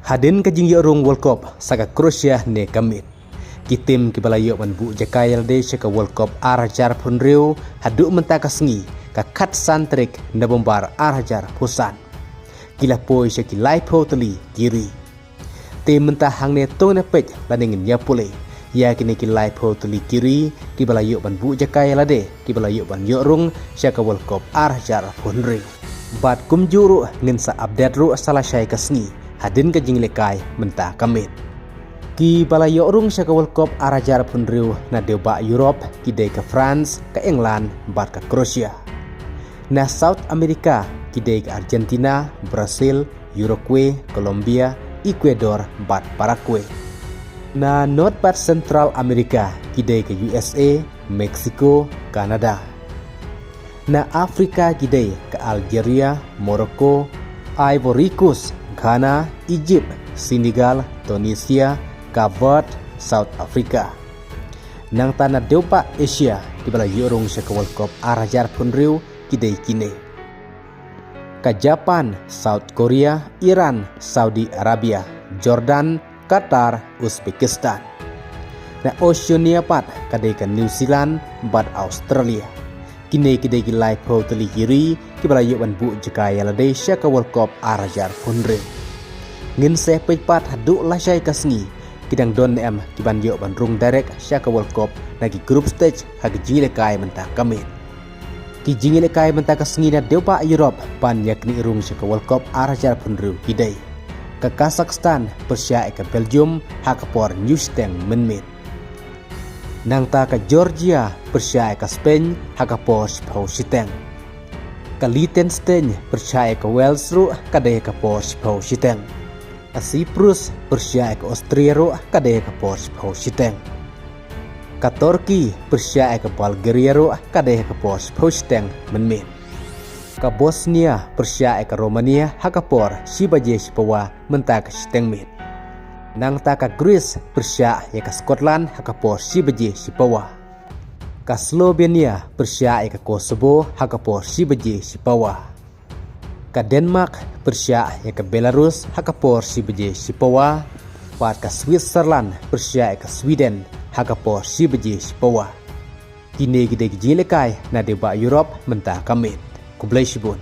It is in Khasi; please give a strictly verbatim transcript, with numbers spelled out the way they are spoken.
Hadien ka jingïoh rung World Cup sa ka Croatia ne ka miet, ki tim kiba la ïoh ban buh jaka ïa lade sha ka World Cup ar hajar arphew hynriew haduh mynta ka sngi, ka khatsan tarik November ar hajar arphew san, ki la poi sha ki laiphew tylli ki ri. Te mynta hangne to ngin ïa peit lane ngin ïa pule ïa kine ki laiphew tylli ki ri kiba la ïoh ban buh jaka ïa lade, kiba la ïoh ban ïoh rung sha ka World Cup ar hajar arphew hynriew. Bad kumjuh ruh ngin sa update ruh sa lashai ka sngi hadien ka jingïalehkai mynta ka miet. Kiba la ïoh rung sha ka World Cup ar hajar arphew hynriew na dewbah Europe ki dei ka France, ka England bad ka Croatia. Na South America ki dei ka Argentina, Brazil, Uruguay, Colombia, Ecuador bad Paraguay. Na North bad Central America ki dei ka U S A, Mexico, Canada. Na Africa ki dei ka Algeria, Morocco, Ivory Coast, Ghana, Egypt, Senegal, Tunisia, Cape Verde, South Africa. Nangta na dewbah Asia kiba la ïoh rung sha ka World Cup ar hajar arphew hynriew ki dei kine: ka Japan, South Korea, Iran, Saudi Arabia, Jordan, Qatar, Uzbekistan. Na Oceania pat ka dei ka New Zealand bad Australia. Kine ki dei ki laiphew tylli ki ri kiba la ïoh ban buh jaka ïa lade sha ka World Cup ar hajar arphew hynriew. Ngin sa peit pat haduh lashai ka sngi ki dang don ne em ki ban ïoh ban rung direct sha ka World Cup na ki group stage ha ki jingïalehkai mynta ka miet. Ki jingïalehkai mynta ka sngi na dewbah Europe ban ïa knieh rung sha ka World Cup ar hajar arphew hynriew ki dei: ka Kazakhstan pyrshah ïa ka Belgium ha ka por hynñiew shiteng mynmiet. Nangta ka Georgia pyrshah ïa ka Spain ha ka por shiphew shiteng. Ka Liechtenstein pyrshah ïa ka Wales ruh ka dei ha ka por shiphew shiteng. Ka Cyprus pyrshah ïa ka Austria ruh ka dei ha ka por shiphew shiteng. Ka Turkey pyrshah ïa ka Bulgaria ruh ka dei ha ka por shiphew shiteng mynmiet. Ka Bosnia pyrshah ïa ka Romania ha ka por shi baje shi pawa mynta ka shiteng miet. Nangta ka Greece pyrshah ïa ka Scotland ha ka por shi baje shi pawa. Ka Slovenia pyrshah ïa ka Kosovo ha ka por shi baje shi pawa. Ka Denmark pyrshah ïa ka Belarus ha ka por shi baje shi pawa. Bad ka Switzerland pyrshah ïa ka Sweden ha ka por shi baje shi pawa. Kine ki dei ki jingïalehkai na dewbah Europe mynta ka miet. Khublei shibun.